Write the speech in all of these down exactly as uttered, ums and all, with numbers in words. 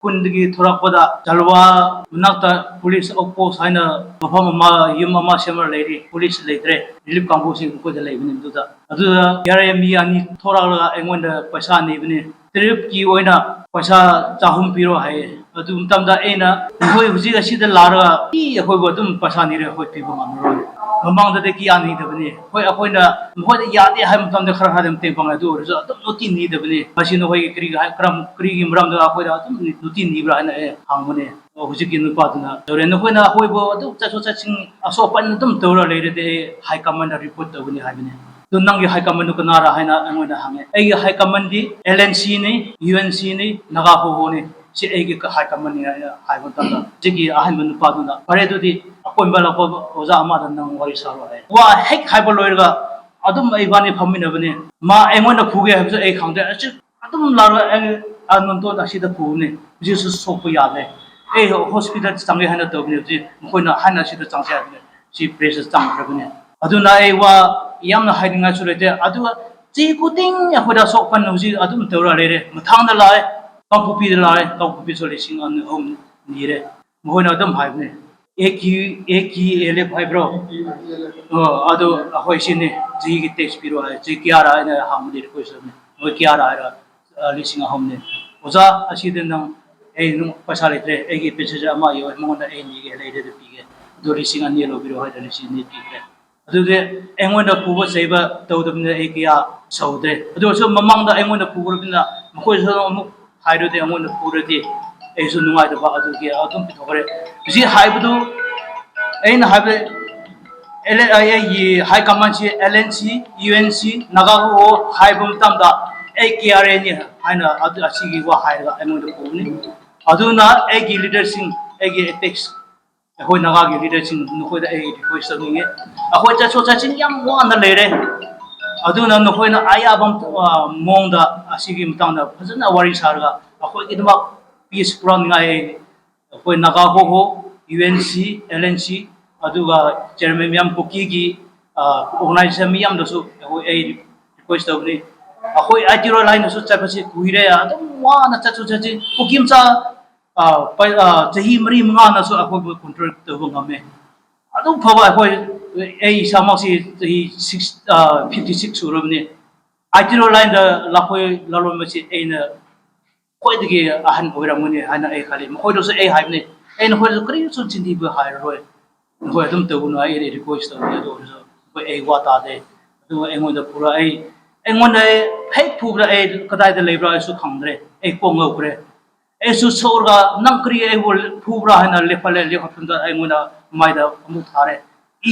ꯈꯨꯟꯗꯒꯤ ꯊꯣꯔꯛꯄꯗ ꯖꯂꯋꯥ ꯃꯅꯥꯛꯇ ꯄꯨꯂꯤꯁ ꯑꯥꯎꯠꯄꯣꯁ ꯍꯥꯏꯅ ꯃꯐꯝ ꯑꯃ, ꯌꯨꯝ ꯑꯃ ꯁꯦꯝꯃꯒ ꯂꯩꯔꯤ꯫ ꯄꯨꯂꯤꯁ ꯂꯩꯇ꯭ꯔꯦ, ꯔꯤꯂꯤꯐ ꯀꯥꯡꯕꯨꯁꯤꯡ ꯃꯈꯣꯏꯗ ꯂꯩꯕꯅꯤ꯫ ꯑꯗꯨꯗ ꯑꯗꯨꯗ ꯌꯥꯔꯦ, ꯃꯤ ꯑꯅꯤ ꯊꯣꯔꯛꯂꯒ ꯑꯩꯉꯣꯟꯗ ꯄꯩꯁꯥ ꯅꯤꯕꯅꯤ꯫ ꯇ꯭ꯔꯤꯞꯀꯤ ꯑꯣꯏꯅ ꯄꯩꯁꯥ ꯆꯍꯨꯝ ꯄꯤꯔꯣ ꯍꯥꯏꯌꯦ꯫ ꯑꯗꯨ ꯃꯇꯝꯗ ꯑꯩꯅ, "ꯅꯈꯣꯏ ꯍꯧꯖꯤꯛ ꯑꯁꯤꯗ ꯂꯥꯛꯂꯒ ꯏ ꯑꯩꯈꯣꯏꯕꯨ ꯑꯗꯨꯝ ꯄꯩꯁꯥ ꯅꯤꯔꯦ, ꯑꯩꯈꯣꯏ ꯄꯤꯕ ꯉꯝꯃꯔꯣꯏ꯫ ꯃꯃꯥꯡꯗꯗꯤ ꯀꯌꯥ ꯅꯤꯗꯕꯅꯤ꯫ ꯍꯣꯏ, ꯑꯩꯈꯣꯏꯅ ꯃꯈꯣꯏꯗ ꯌꯥꯗꯦ ꯍꯥꯏꯕ ꯃꯇꯝꯗ ꯈꯔ ꯈꯔ ꯑꯗꯨꯝ ꯇꯦꯡ ꯄꯥꯡꯉꯦ, ꯑꯗꯨ ꯑꯣꯏꯔꯁꯨ ꯑꯗꯨꯝ ꯅꯨꯡꯇꯤ ꯅꯤꯗꯕꯅꯤ꯫ ꯃꯁꯤ ꯅꯈꯣꯏꯒꯤ ꯀꯔꯤꯒꯤ ꯍꯥꯏ-, ꯀꯔꯝ-, ꯀꯔꯤꯒꯤ ꯃꯔꯝꯗ ꯑꯩꯈꯣꯏꯗ ꯑꯗꯨꯝ ꯅꯨꯡꯇꯤ ꯅꯤꯕ꯭ꯔꯥ?" ꯍꯥꯏꯅ ꯑꯩ ꯍꯪꯕꯅꯦ꯫ ꯑꯣ, ꯍꯧꯖꯤꯛꯀꯤ ꯅꯨꯄꯥꯗꯨꯅ ꯇꯧꯔꯦ, "ꯅꯈꯣꯏꯅ ꯑꯩꯈꯣꯏꯕꯨ ꯑꯗꯨꯝ ꯆꯠꯊꯣꯛ ꯆꯠꯁꯤꯟ ꯑꯁꯣꯛ ꯑꯄꯟ ꯑꯗꯨꯝ ꯇꯧꯔ ꯂꯩꯔꯗꯤ ꯑꯩ ꯍꯥꯏ ꯀꯃꯥꯟꯗ ꯔꯤꯄꯣꯔꯠ ꯇꯧꯒꯅꯤ" ꯍꯥꯏꯕꯅꯦ꯫ "ꯑꯗꯨ ꯅꯪꯒꯤ ꯍꯥꯏ ꯀꯃꯥꯟꯗꯨ ꯀꯅꯥꯔ?" ꯍꯥꯏꯅ ꯑꯩꯉꯣꯟꯗ ꯍꯪꯉꯦ꯫ "ꯑꯩꯒꯤ ꯍꯥꯏ ꯀꯃꯥꯟꯗꯤ ꯑꯦꯜ ꯑꯦꯟ ꯁꯤꯅꯤ, ꯌꯨ ꯑꯦꯟ ꯁꯤꯅꯤ, ꯅꯥꯒꯥ ꯍꯣꯍꯣꯅꯤ꯫ ꯁꯤ ꯑꯩꯒꯤ ꯍꯥꯏ ꯀꯃꯥꯟꯅꯤ" ꯍꯥꯏꯅ ꯍꯥꯏꯕ ꯃꯇꯝꯗ, ꯍꯧꯖꯤꯛꯀꯤ ꯑꯍꯥꯟꯕ ꯅꯨꯄꯥꯗꯨꯅ, "ꯐꯔꯦ, ꯑꯗꯨꯗꯤ ꯑꯀꯣꯟꯕ ꯂꯥꯛꯄ ꯑꯣꯖꯥ ꯑꯃꯗ ꯅꯪ ꯋꯥꯔꯤ ꯁꯥꯔꯣ" ꯍꯥꯏ꯫ ꯋꯥ ꯍꯦꯛ ꯍꯥꯏꯕ ꯂꯣꯏꯔꯒ ꯑꯗꯨꯝ ꯏꯕꯥꯅꯤ ꯐꯝꯃꯤꯟꯅꯕꯅꯦ꯫ ꯃꯥ ꯑꯩꯉꯣꯟꯗ ꯐꯨꯒꯦ ꯍꯥꯏꯕꯁꯨ ꯑꯩ ꯈꯪꯗ꯭ꯔꯦ꯫ ꯑꯁꯤ ꯑꯗꯨꯝ ꯂꯥꯛꯂꯒ ꯑꯩ ꯑꯅꯟꯇꯣꯟ ꯑꯁꯤꯗ ꯐꯨꯕꯅꯦ꯫ ꯍꯧꯖꯤꯛꯁꯨ ꯁꯣꯛꯄ ꯌꯥꯗ꯭ꯔꯦ꯫ ꯑꯩ ꯍꯣꯁꯄꯤꯇꯥꯜ ꯆꯪꯒꯦ ꯍꯥꯏꯅ ꯇꯧꯕꯅꯦ꯫ ꯍꯧꯖꯤꯛ ꯃꯈꯣꯏꯅ ꯍꯥꯟꯅ ꯑꯁꯤꯗ ꯆꯪꯁꯦ ꯍꯥꯏꯕꯅꯦ꯫ ꯁꯤ ꯄ꯭ꯔꯦꯁꯇ ꯆꯪꯈ꯭ꯔꯕꯅꯦ꯫ ꯑꯗꯨꯅ ꯑꯩ ꯋꯥ ꯌꯥꯝꯅ ꯍꯥꯏꯅꯤꯡꯉꯥꯏꯁꯨ ꯂꯩꯇꯦ꯫ ꯑꯗꯨꯒ ꯆꯍꯤ ꯈꯨꯗꯤꯡ ꯑꯩꯈꯣꯏꯗ ꯑꯁꯣꯛ ꯑꯄꯟ ꯍꯧꯖꯤꯛ ꯑꯗꯨꯝ ꯇꯧꯔ ꯂꯩꯔꯦ꯫ ꯃꯊꯪꯗ ꯂꯥꯛꯑꯦ, ꯀꯥꯡꯄꯣꯛꯄꯤꯗ ꯂꯥꯛꯑꯦ, ꯀꯥꯡꯄꯣꯛꯄꯤꯁꯨ ꯂꯤꯁꯤꯡ ꯑꯅꯤ ꯑꯍꯨꯝ ꯅꯤꯔꯦ꯫ ꯃꯈꯣꯏꯅ ꯑꯗꯨꯝ ꯍꯥꯏꯕꯅꯦ, "ꯑꯦ ꯀꯤ, ꯑꯦ ꯀꯤ ꯑꯦꯜ ꯑꯦꯐ ꯍꯥꯏꯕ꯭ꯔꯣ?" ꯑꯣ, ꯑꯗꯨ ꯑꯩꯈꯣꯏ ꯁꯤꯅꯤ, ꯆꯍꯤꯒꯤ ꯇꯦꯛꯁ ꯄꯤꯔꯣ ꯍꯥꯏ꯫ "ꯆꯍꯤ ꯀꯌꯥꯔ?" ꯍꯥꯏꯅ ꯍꯪꯕꯗꯤ ꯔꯤꯀ꯭ꯋꯦꯁ ꯇꯧꯕꯅꯦ꯫ "ꯃꯣꯏ ꯀꯌꯥꯔ?" ꯍꯥꯏꯔ, "ꯑ, ꯂꯤꯁꯤꯡ ꯑꯍꯨꯝꯅꯦ꯫" "ꯑꯣꯖꯥ, ꯑꯁꯤꯗ ꯅꯪ ꯑꯩ ꯅꯪ ꯄꯩꯁꯥ ꯂꯩꯇ꯭ꯔꯦ, ꯑꯩꯒꯤ ꯄꯦꯁꯦꯟꯖꯔ ꯑꯃ ꯌꯧꯋꯦ, ꯃꯉꯣꯟꯗ ꯑꯩ ꯅꯤꯒꯦ, ꯂꯩꯔꯗꯤ ꯄꯤꯒꯦ, ꯑꯗꯨ ꯂꯤꯁꯤꯡ ꯑꯅꯤ ꯂꯧꯕꯤꯔꯣ" ꯍꯥꯏꯅ ꯂꯤꯁꯤꯡ ꯑꯅꯤ ꯄꯤꯈ꯭ꯔꯦ꯫ ꯑꯗꯨꯗꯤ ꯑꯩꯉꯣꯟꯗ ꯐꯨꯕ ꯆꯩꯕ ꯇꯧꯗꯕꯅꯤꯅ ꯑꯩ ꯀꯌꯥ ꯁꯧꯗ꯭ꯔꯦ꯫ ꯑꯗꯨ ꯑꯣꯏꯔꯁꯨ ꯃꯃꯥꯡꯗ ꯑꯩꯉꯣꯟꯗ ꯐꯨꯈ꯭ꯔꯕꯅꯤꯅ ꯃꯈꯣꯏꯁꯨ ꯑꯃꯨꯛ ꯍꯥꯏꯔꯗꯤ, ꯑꯩꯉꯣꯟꯗ ꯐꯨꯔꯗꯤ ꯑꯩꯁꯨ ꯅꯨꯡꯉꯥꯏꯇꯕ, ꯑꯗꯨꯒꯤ ꯑꯗꯨꯝ ꯄꯤꯊꯣꯛꯈ꯭ꯔꯦ꯫ ꯍꯧꯖꯤꯛ ꯍꯥꯏꯕꯗꯨ, ꯑꯩꯅ ꯍꯥꯏꯕ, ꯑꯦꯜ-, ꯑꯩꯒꯤ ꯍꯥꯏ ꯀꯃꯥꯟꯁꯤ L N C, U N C, Naga ꯍꯣ ꯍꯥꯏꯕ ꯃꯇꯝꯗ ꯑꯩ ꯀꯦ ꯑꯥꯔ ꯑꯦꯅꯤ ꯍꯥꯏꯅ ꯑꯗꯨ, ꯑꯁꯤꯒꯤ ꯋꯥ ꯍꯥꯏꯔꯒ ꯑꯩꯉꯣꯟꯗ ꯐꯨꯕꯅꯤ꯫ ꯑꯗꯨꯅ ꯑꯩꯒꯤ ꯂꯤꯗꯔꯁꯤꯡ, ꯑꯩꯒꯤ ꯑꯦꯄꯦꯛꯁ, ꯑꯩꯈꯣꯏ ꯅꯥꯒꯥꯒꯤ ꯂꯤꯗꯔꯁꯤꯡ, ꯅꯈꯣꯏꯗ ꯑꯩ ꯔꯤꯀ꯭ꯋꯦꯁ ꯇꯧꯅꯤꯡꯉꯤ꯫ ꯑꯩꯈꯣꯏ ꯆꯠꯊꯣꯛ ꯆꯠꯁꯤꯟ ꯌꯥꯝ ꯋꯥꯅ ꯂꯩꯔꯦ꯫ ꯑꯗꯨꯅ ꯅꯈꯣꯏꯅ ꯑꯌꯥꯕ, ꯑ, ꯃꯑꯣꯡꯗ ꯑꯁꯤꯒꯤ ꯃꯇꯥꯡꯗ ꯐꯖꯅ ꯋꯥꯔꯤ ꯁꯥꯔꯒ ꯑꯩꯈꯣꯏꯒꯤꯗꯃꯛ ꯄꯤꯁ ꯄꯨꯔꯛꯅꯤꯡꯉꯥꯏ ꯑꯩꯈꯣꯏ ꯅꯥꯒꯥ ꯍꯣ ꯍꯣ, U N C, L N C, ꯑꯗꯨꯒ ꯆꯤꯌꯔꯃꯦꯟ ꯃꯌꯥꯝ, ꯀꯨꯀꯤꯒꯤ, ꯑ, ꯑꯣꯔꯒꯅꯥꯏꯖꯦꯁꯟ ꯃꯌꯥꯝꯗꯁꯨ ꯑꯩꯈꯣꯏ, ꯑꯩ ꯔꯤꯀ꯭ꯋꯦꯁ ꯇꯧꯕꯅꯤ꯫ ꯑꯩꯈꯣꯏ ꯑꯥꯏ ꯇꯤ ꯔꯣ ꯂꯥꯏꯟꯗꯁꯨ ꯆꯠꯄꯁꯤ ꯀꯨꯏꯔꯦ, ꯑꯗꯨꯝ ꯋꯥꯅ ꯆꯠꯁꯨ ꯆꯠꯁꯤ꯫ ꯀꯨꯀꯤ ꯃꯆꯥ ꯑꯥ, ꯄꯩ-, ꯑꯥ, ꯆꯍꯤ ꯃꯔꯤ ꯃꯉꯥꯅꯁꯨ ꯑꯩꯈꯣꯏꯕꯨ ꯀꯟꯇ꯭ꯔꯣꯜ ꯇꯧꯕ ꯉꯝꯃꯦ꯫ ꯑꯗꯨꯝ ꯐꯕ ꯑꯩꯈꯣꯏ, ꯑꯩ ꯏꯁꯥꯃꯛꯁꯤ ꯆꯍꯤ ꯁꯤꯛꯁ, ꯑꯥ, ꯐꯤꯐꯇꯤ ꯁꯤꯛꯁ ꯁꯨꯔꯕꯅꯤ꯫ ꯑꯥꯏ ꯇꯤ ꯔꯣ ꯂꯥꯏꯟꯗ ꯂꯥꯛꯄ ꯂꯥꯂꯣꯟꯕꯁꯤ ꯑꯩꯅ ꯈ꯭ꯋꯥꯏꯗꯒꯤ ꯑꯍꯟ ꯑꯣꯏꯔꯝꯒꯅꯤ ꯍꯥꯏꯅ ꯑꯩ ꯈꯜꯂꯤ꯫ ꯃꯈꯣꯏꯗꯁꯨ ꯑꯩ ꯍꯥꯏꯕꯅꯤ, ꯑꯩ ꯅꯈꯣꯏꯗꯁꯨ ꯀꯔꯤꯁꯨ ꯆꯤꯟꯊꯤꯕ ꯍꯥꯏꯔꯔꯣꯏ, ꯅꯈꯣꯏ ꯑꯗꯨꯝ ꯇꯧꯒꯅꯨ, ꯑꯩ ꯔꯤꯀ꯭ꯋꯦꯁ ꯇꯧꯕꯅꯤ꯫ ꯑꯗꯨ ꯑꯣꯏꯔꯁꯨ ꯃꯈꯣꯏ ꯑꯩ ꯋꯥ ꯇꯥꯗꯦ꯫ ꯑꯗꯨꯒ ꯑꯩꯉꯣꯟꯗ ꯐꯨꯔꯛ-, ꯑꯩ, ꯑꯩꯉꯣꯟꯗ ꯑꯩ ꯍꯦꯛ ꯐꯨꯕꯗ ꯑꯩ ꯀꯗꯥꯏꯗ ꯂꯩꯕ꯭ꯔꯥ ꯑꯩꯁꯨ ꯈꯪꯗ꯭ꯔꯦ, ꯑꯩ ꯀꯣꯛ ꯉꯧꯈ꯭ꯔꯦ꯫ ꯑꯩꯁꯨ ꯁꯣꯛꯔꯒ, "ꯅꯪ ꯀꯔꯤ ꯑꯩꯕꯨ ꯐꯨꯕ꯭ꯔꯥ?" ꯍꯥꯏꯅ ꯂꯦꯞꯍꯜꯂꯦ꯫ ꯂꯦꯞꯍꯟꯕꯗ ꯑꯩꯉꯣꯟꯗ ꯃꯥꯏꯗ ꯑꯃꯨꯛ ꯊꯥꯔꯦ꯫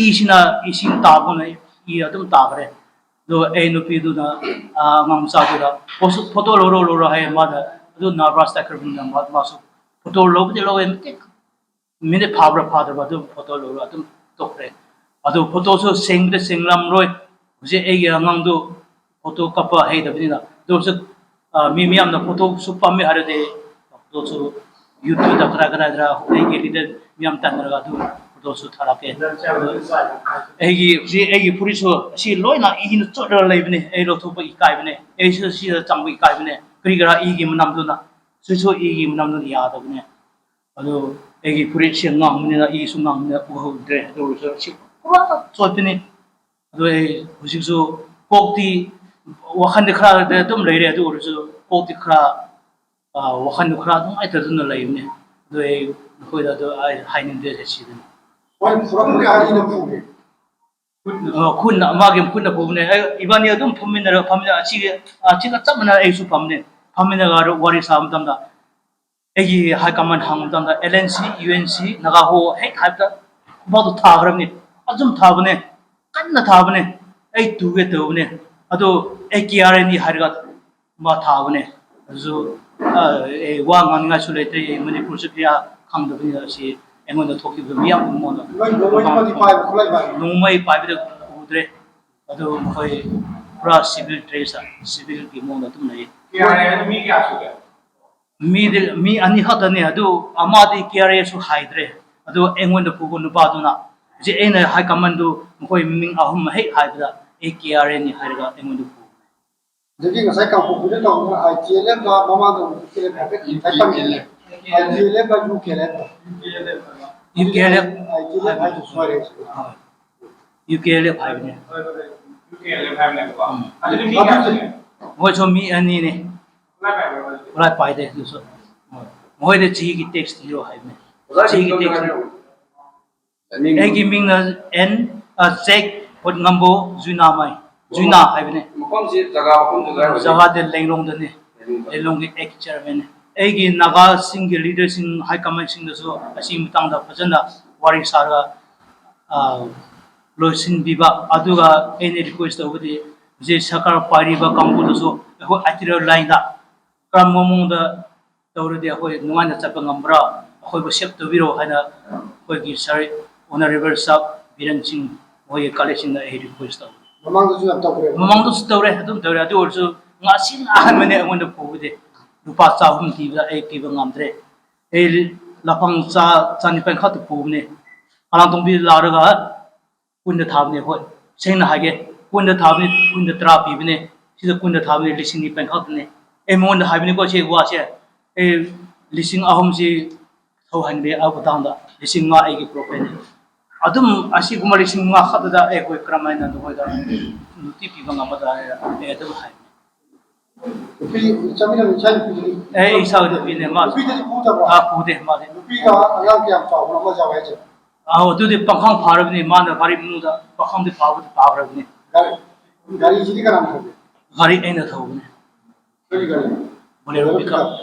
ꯏꯁꯤꯅ, ꯏꯁꯤꯡ ꯇꯥꯕꯅ ꯏ ꯑꯗꯨꯝ ꯇꯥꯈ꯭ꯔꯦ꯫ ꯑꯗꯣ ꯑꯩ ꯅꯨꯄꯤꯗꯨꯅ, ꯑꯥ, ꯑꯉꯥꯡ ꯃꯆꯥꯗꯨꯗ, "ꯐꯣꯇꯣ ꯂꯧꯔꯣ, ꯂꯧꯔꯣ" ꯍꯥꯏꯌꯦ꯫ ꯃꯥꯗ ꯑꯗꯨ ꯅꯔꯚꯁ ꯆꯠꯈ꯭ꯔꯕꯅꯤꯅ ꯃꯥ-, ꯃꯥꯁꯨ ꯐꯣꯇꯣ ꯂꯧꯕꯗꯤ ꯂꯧꯋꯦ, ꯃꯇꯤꯛ ꯃꯤꯅꯤꯠ ꯐꯥꯕ꯭ꯔꯥ ꯐꯥꯗꯕ꯭ꯔꯥ ꯑꯗꯨꯝ ꯐꯣꯇꯣ ꯂꯧꯔꯒ ꯑꯗꯨꯝ ꯇꯣꯛꯈ꯭ꯔꯦ꯫ ꯑꯗꯨ ꯐꯣꯇꯣꯁꯨ ꯁꯦꯡꯕꯗ ꯁꯦꯡꯂꯝꯔꯣꯏ꯫ ꯍꯧꯖꯤꯛ ꯑꯩꯒꯤ ꯑꯉꯥꯡꯗꯨ ꯐꯣꯇꯣ ꯀꯥꯞꯄ ꯍꯩꯇꯕꯅꯤꯅ꯫ ꯑꯗꯨ ꯑꯣꯏꯔꯁꯨ, ꯑ, ꯃꯤ ꯃꯌꯥꯝꯅ ꯐꯣꯇꯣꯁꯨ ꯄꯥꯝꯃꯦ ꯍꯥꯏꯔꯗꯤ, ꯐꯣꯇꯣꯁꯨ YouTube-ꯇ ꯀꯗꯥꯏ ꯀꯗꯥꯏꯗꯔ ꯑꯩꯒꯤ ꯂꯤꯗꯔ ꯃꯌꯥꯝ ꯇꯥꯟꯅꯔꯒ ꯑꯗꯨ ꯐꯣꯇꯣꯁꯨ ꯊꯥꯔꯛꯀꯦ꯫ ꯑꯗꯨ ꯑꯩꯒꯤ, ꯍꯧꯖꯤꯛ ꯑꯩꯒꯤ ꯐꯨꯔꯤꯠꯁꯨ ꯑꯁꯤ ꯂꯣꯏꯅ ꯏꯅ ꯆꯣꯠꯂꯒ ꯂꯩꯕꯅꯦ꯫ ꯑꯩ ꯂꯧꯊꯣꯛꯄ ꯏꯀꯥꯏꯕꯅꯦ꯫ ꯑꯩꯁꯨ ꯁꯤꯗ ꯆꯪꯕ ꯏꯀꯥꯏꯕꯅꯦ꯫ ꯀꯔꯤ ꯀꯔꯥ ꯏꯒꯤ ꯃꯅꯝꯗꯨꯅ, ꯁꯤꯁꯨ ꯏꯒꯤ ꯃꯅꯝꯗꯨꯅ ꯌꯥꯗꯕꯅꯦ꯫ ꯑꯗꯣ ꯑꯩꯒꯤ ꯐꯨꯔꯤꯠꯁꯦ ꯉꯥꯡꯕꯅꯤꯅ ꯏꯁꯨ ꯉꯥꯡꯕꯅꯤꯅ ꯎꯍꯧꯗ꯭ꯔꯦ꯫ ꯑꯗꯨ ꯑꯣꯏꯔꯁꯨ ꯁꯤ ꯄꯨꯔꯥ ꯆꯣꯠꯄꯅꯤ꯫ ꯑꯗꯣ ꯑꯩ ꯍꯧꯖꯤꯛꯁꯨ ꯀꯣꯛꯇꯤ, ꯋꯥꯈꯜꯗꯤ ꯈꯔ ꯑꯗꯨꯝ ꯂꯩꯔꯦ꯫ ꯑꯗꯨ ꯑꯣꯏꯔꯁꯨ ꯀꯣꯛꯇꯤ ꯈꯔ, ꯑ, ꯋꯥꯈꯜꯗꯣ ꯈꯔ ꯅꯨꯡꯉꯥꯏꯇꯗꯅ ꯂꯩꯕꯅꯦ꯫ ꯑꯗꯣ ꯑꯩ ꯅꯈꯣꯏꯗ ꯑꯗꯨ ꯑꯩ ꯍꯥꯏꯅꯤꯡꯗꯦ ꯁꯤꯗꯅꯤ꯫ ꯃꯣꯏ ꯐꯨꯔꯛꯄꯒꯤ ꯑꯍꯜꯅ ꯐꯨꯒꯦ꯫ ꯑ, ꯈꯨꯠꯅ, ꯃꯥꯒꯤ ꯈꯨꯠꯅ ꯐꯨꯕꯅꯦ꯫ ꯑꯩ, ꯏꯕꯥꯅꯤ ꯑꯗꯨꯝ ꯐꯝꯃꯤꯟꯅꯔꯒ ꯐꯝꯃꯤꯟꯅ-, ꯑꯁꯤꯒ, ꯑꯁꯤꯒ ꯆꯞ ꯃꯥꯟꯅꯅ ꯑꯩꯁꯨ ꯐꯝꯅꯦ꯫ ꯐꯝꯃꯤꯟꯅꯔꯒ ꯋꯥꯔꯤ ꯁꯥꯕ ꯃꯇꯝꯗ ꯑꯩꯒꯤ ꯍꯥꯏ ꯀꯃꯥꯟ ꯍꯪꯕ ꯃꯇꯝꯗ, "L N C, U N C, ꯅꯥꯒꯥꯍꯣ" ꯍꯦꯛ ꯍꯥꯏꯕꯗ ꯈꯨꯕꯥꯛꯇꯣ ꯊꯥꯈ꯭ꯔꯕꯅꯤ꯫ ꯑꯗꯨꯝ ꯊꯥꯕꯅꯦ, ꯀꯟꯅ ꯊꯥꯕꯅꯦ꯫ ꯑꯩ ꯇꯨꯒꯦ ꯇꯧꯕꯅꯦ꯫ ꯑꯗꯣ ꯑꯩ ꯀꯦ ꯑꯥꯔ ꯑꯦꯟ ꯗꯤ ꯍꯥꯏꯔꯒ ꯃꯥ ꯊꯥꯕꯅꯦ꯫ ꯑꯗꯨꯁꯨ, ꯑ, ꯑꯩ ꯋꯥ ꯉꯥꯡꯅꯤꯡꯉꯥꯏꯁꯨ ꯂꯩꯇ꯭ꯔꯦ꯫ ꯑꯩ ꯃꯅꯤꯄꯨꯔꯁꯨ ꯀꯌꯥ ꯈꯪꯗꯕꯅꯤꯅ ꯁꯤ ꯑꯩꯉꯣꯟꯗ ꯊꯣꯛꯈꯤꯕ ꯃꯤꯌꯥꯝ ꯑꯃ ꯅꯣꯏ ꯅꯣꯡꯃꯩ ꯑꯃꯗꯤ ꯄꯥꯏꯕ ꯈꯣꯠꯂꯛꯏꯕ? ꯅꯣꯡꯃꯩ ꯄꯥꯏꯕꯗ ꯎꯗ꯭ꯔꯦ꯫ ꯑꯗꯨ ꯃꯈꯣꯏ ꯄꯨꯔꯥ civil dress, civil-ꯒꯤ ꯃꯑꯣꯡꯗ ꯑꯗꯨꯝ ꯂꯩꯌꯦ꯫ ꯀꯦ ꯑꯥꯔ ꯑꯦ ꯃꯤ ꯀꯌꯥ ꯁꯨꯒꯦ? ꯃꯤꯗꯤ, ꯃꯤ ꯑꯅꯤ ꯈꯛꯇꯅꯦ꯫ ꯑꯗꯨ ꯑꯃꯗꯤ ꯀꯦ ꯑꯥꯔ ꯑꯦꯁꯨ ꯍꯥꯏꯗ꯭ꯔꯦ꯫ ꯑꯗꯨ ꯑꯩꯉꯣꯟꯗ ꯐꯨꯕ ꯅꯨꯄꯥꯗꯨꯅ, ꯍꯧꯖꯤꯛ ꯑꯩꯅ ꯍꯥꯏ ꯀꯃꯥꯟꯗꯨ ꯃꯈꯣꯏ ꯃꯃꯤꯡ ꯑꯍꯨꯝ ꯍꯦꯛ ꯍꯥꯏꯕꯗ, "ꯑꯩ ꯀꯦ ꯑꯥꯔ ꯑꯦꯅꯤ" ꯍꯥꯏꯔꯒ ꯑꯩꯉꯣꯟꯗ ꯐꯨꯕꯅꯦ꯫ ꯑꯗꯒꯤ ꯉꯁꯥꯏ ꯀꯥꯡꯄꯣꯛꯄꯤꯗ ꯇꯧꯕ ꯑꯥꯏ ꯇꯤ ꯑꯦꯜ ꯑꯦꯐ ꯃꯃꯥꯡꯗ ꯑꯃꯨꯛ ꯇꯤ ꯑꯦꯜ ꯑꯦꯐ ꯍꯥꯏꯐꯦꯠ ꯍꯥꯏꯐꯦꯠ ꯇꯝꯃꯤꯅꯦ꯫ ꯑꯥꯏ ꯇꯤ ꯑꯦꯜ ꯑꯦꯐ ꯍꯥꯏꯕ U K L F? U K L F I T L F ꯍꯥꯏꯕ ꯁꯣꯏꯔꯦ꯫ ꯌꯨ ꯀꯦ ꯑꯦꯜ ꯑꯦꯐ ꯍꯥꯏꯕꯅꯦ꯫ ꯃꯣꯏꯁꯨ ꯃꯤ ꯑꯅꯤꯅꯦ꯫ ꯈꯨꯠꯂꯥꯏ ꯄꯥꯏꯗꯦ ꯑꯗꯨꯁꯨ꯫ ꯃꯣꯏꯗ ꯆꯍꯤꯒꯤ ꯇꯦꯛꯁ ꯊꯤꯔꯣ ꯍꯥꯏꯕꯅꯦ꯫ ꯆꯍꯤꯒꯤ ꯇꯦꯛꯁ꯫ ꯑꯩꯒꯤ ꯃꯤꯡꯅ ꯑꯦꯟ ꯖꯦꯛ ꯍꯣꯠꯉꯝꯕꯣ ꯖꯨꯏꯅꯥꯃꯩ꯫ ꯖꯨꯏꯅꯥ ꯍꯥꯏꯕꯅꯦ꯫ ꯃꯐꯝꯁꯤ ꯖꯒꯥ ꯃꯐꯝ ꯖꯒꯥ ꯖꯒꯥꯗꯤ ꯂꯦꯡꯂꯣꯡꯗꯅꯦ꯫ ꯂꯦꯡꯂꯣꯡꯒꯤ ꯑꯦꯛ ꯆꯤꯌꯔꯃꯦꯟꯅꯦ꯫ ꯑꯩꯒꯤ ꯅꯥꯒꯥꯁꯤꯡꯒꯤ ꯂꯤꯗꯔꯁꯤꯡ ꯍꯥꯏ ꯀꯃꯥꯟꯁꯤꯡꯗꯁꯨ ꯑꯁꯤꯒꯤ ꯃꯇꯥꯡꯗ ꯐꯖꯅ ꯋꯥꯔꯤ ꯁꯥꯔꯒ ꯂꯣꯏꯁꯤꯟꯕꯤꯕ꯫ ꯑꯗꯨꯒ ꯑꯩꯅ ꯔꯤꯀ꯭ꯋꯦꯁ ꯇꯧꯕꯗꯤ ꯍꯧꯖꯤꯛ ꯁꯔꯀꯥꯔ ꯄꯥꯏꯔꯤꯕ ꯀꯥꯡꯕꯨꯗꯁꯨ ꯑꯩꯈꯣꯏ ꯑꯥꯏ ꯇꯤ ꯑꯦꯜ ꯑꯦꯐ ꯂꯥꯏꯟꯗ ꯀꯔꯝꯕ ꯃꯑꯣꯡꯗ ꯇꯧꯔꯗꯤ ꯑꯩꯈꯣꯏ ꯅꯨꯡꯉꯥꯏꯅ ꯆꯠꯄ ꯉꯝꯕ꯭ꯔꯥ, ꯑꯩꯈꯣꯏꯕꯨ ꯁꯦꯞ ꯇꯧꯕꯤꯔꯣ ꯍꯥꯏꯅ ꯑꯩꯈꯣꯏꯒꯤ ꯁꯥꯔ ꯑꯣꯅꯔꯦꯕꯜ ꯁꯥꯔ ꯕꯤꯔꯦꯟ ꯁꯤꯡ ꯃꯣꯏꯒꯤ ꯀꯂꯦꯛꯁꯟꯗ ꯑꯩ ꯔꯤꯀ꯭ꯋꯦꯁ ꯇꯧꯋꯤ꯫ ꯃꯃꯥꯡꯗꯁꯨ ꯌꯥꯝ ꯇꯧꯈ꯭ꯔꯦ꯫ ꯃꯃꯥꯡꯗꯁꯨ ꯇꯧꯔꯦ, ꯑꯗꯨꯝ ꯇꯧꯔꯦ꯫ ꯑꯗꯨ ꯑꯣꯏꯔꯁꯨ ꯉꯁꯤꯅ ꯑꯍꯥꯟꯕꯅꯦ ꯑꯩꯉꯣꯟꯗ ꯄꯨꯕꯗꯤ꯫ ꯂꯨꯄꯥ ꯆꯍꯨꯝ ꯄꯤꯕꯗ ꯑꯩ ꯄꯤꯕ ꯉꯝꯗ꯭ꯔꯦ꯫ ꯑꯩ ꯂꯐꯪ ꯆꯥ ꯆꯥꯅꯤꯄꯥꯟ ꯈꯛꯇ ꯄꯨꯕꯅꯦ꯫ ꯀꯥꯂꯥꯡꯇꯣꯡꯕꯤ ꯂꯥꯛꯔꯒ ꯀꯨꯟꯗ ꯊꯥꯕꯅꯦ꯫ ꯍꯣꯏ, ꯁꯦꯡꯅ ꯍꯥꯏꯒꯦ, ꯀꯨꯟꯗ ꯊꯥꯕꯅꯤ, ꯀꯨꯟꯗ ꯇꯔꯥ ꯄꯤꯕꯅꯦ꯫ ꯁꯤꯗ ꯀꯨꯟꯗ ꯊꯥꯕꯅꯤ, ꯂꯤꯁꯤꯡ ꯅꯤꯄꯥꯟ ꯈꯛꯇꯅꯦ꯫ ꯑꯩ ꯃꯉꯣꯟꯗ ꯍꯥꯏꯕꯅꯤꯀꯣ ꯁꯤ ꯋꯥꯁꯦ꯫ ꯑꯩ ꯂꯤꯁꯤꯡ ꯑꯍꯨꯝꯁꯤ ꯊꯧꯍꯟꯕ ꯌꯥꯕ ꯃꯇꯥꯡꯗ ꯂꯤꯁꯤꯡ ꯃꯉꯥ ꯑꯩꯒꯤ ꯄ꯭ꯔꯣꯐꯤꯠꯅꯤ꯫ ꯑꯗꯨꯝ ꯑꯁꯤꯒꯨꯝꯕ ꯂꯤꯁꯤꯡ ꯃꯉꯥ ꯈꯛꯇꯗ ꯑꯩꯈꯣꯏ ꯀꯔꯝꯍꯥꯏꯅ ꯅꯈꯣꯏꯗ ꯅꯨꯡꯇꯤ ꯄꯤꯕ ꯉꯝꯒꯗ꯭ꯔꯥ ꯍꯥꯏꯅ ꯑꯩ ꯑꯗꯨꯝ ꯍꯥꯏꯕꯅꯤ꯫ ꯅꯨꯄꯤ ꯆꯠꯃꯤꯟꯅꯕ ꯏꯆꯥ ꯅꯨꯄꯤꯗꯨꯗꯤ? ꯑꯦ, ꯏꯆꯥ ꯅꯨꯄꯤꯅꯦ ꯃꯥ꯫ ꯅꯨꯄꯤꯗꯗꯤ ꯄꯨꯗꯕ꯭ꯔꯣ? ꯑꯥ, ꯄꯨꯗꯦ ꯃꯥꯗꯤ꯫ ꯅꯨꯄꯤꯒ ꯑꯉꯥꯡ ꯀꯌꯥꯝ ꯆꯥꯎꯕꯅꯣ ꯑꯃ ꯌꯥꯎꯋꯦ ꯍꯥꯏꯁꯦ? ꯑꯥ, ꯑꯗꯨꯗꯤ ꯄꯥꯈꯪ ꯐꯥꯔꯕꯅꯤ꯫ ꯃꯥꯅ ꯒꯥꯔꯤ ꯃꯅꯨꯡꯗ ꯄꯥꯈꯪꯗꯤ ꯐꯥꯕꯗꯤ ꯐꯥꯈ꯭ꯔꯕꯅꯤ꯫ ꯒꯥꯔꯤ, ꯒꯥꯔꯤꯁꯤꯗꯤ ꯀꯅꯥꯅ ꯊꯧꯒꯦ? ꯒꯥꯔꯤ ꯑꯩꯅ ꯊꯧꯕꯅꯦ꯫ ꯀꯔꯤ ꯒꯥꯔꯤ? Bolero pickup.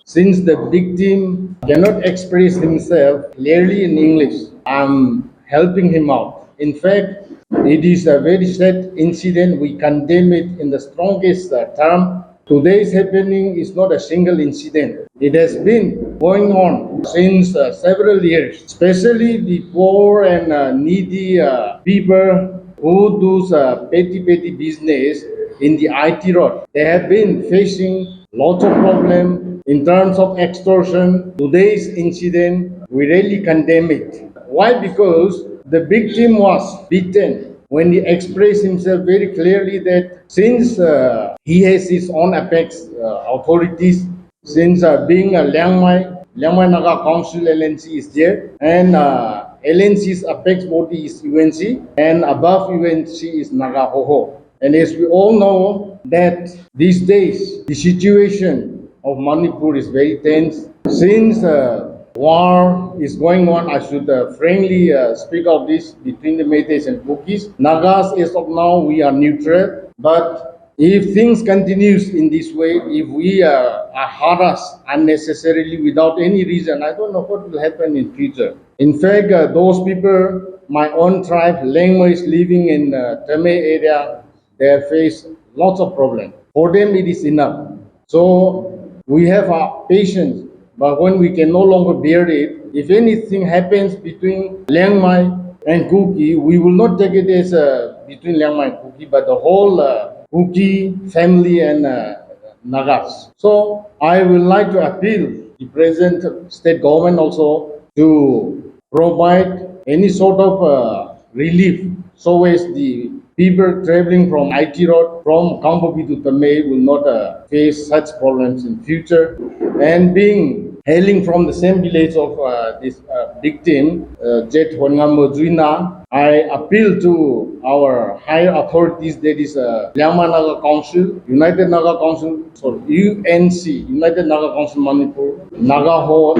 Since the victim cannot express himself clearly in English, I'm helping him out. In fact, it is a very sad incident. We condemn it in the strongest uh, term. Today's happening is not a single incident. It has been going on since uh, several years, especially the poor and uh, needy uh, people who do uh, petty petty business in the I T road. They have been facing lots of problem in terms of extortion. Today's incident, we really condemn it. Why? Because the victim was beaten when he expressed himself very clearly that since uh, he has his own apex uh, authorities, Since uh, being a Liangmai, Liangmai Naga Council L N C is there, and uh, L N C's apex body is U N C, and above U N C is Naga Hoho. And as we all know that these days, the situation of Manipur is very tense. Since uh, war is going on, I should uh, frankly uh, speak of this between the Meiteis and Kukis. Nagas, as of now, we are neutral, but if things continues in this way, if we uh, are harassed unnecessarily without any reason, I don't know what will happen in future. In fact, uh, those people, my own tribe, Lengma is living in uh, Tame area, they face lots of problems. For them, it is enough. So we have our patience, but when we can no longer bear it, if anything happens between Liangmai and Kuki, we will not take it as uh, between Liangmai and Kuki, but the whole uh, Kuki family and uh, Nagas. So I would like to appeal the present state government also to provide any sort of uh, relief so as the people traveling from I T Road, from Kangpokpi to Tamei will not uh, face such problems in future. And being hailing from the same village of uh, this uh, victim, uh, Jet Hongambo Juina, I appeal to our higher authorities, that is uh, Liangmai Naga Council, United Naga Council, sorry, U N C, United Naga Council Manipur, Naga whole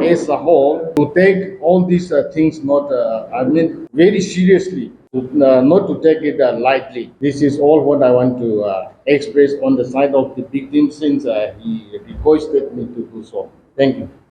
as a whole, to take all these uh, things not, uh, I mean, very seriously, to, uh, not to take it uh, lightly. This is all what I want to uh, express on the side of the victim since uh, he requested me to do so. Thank you.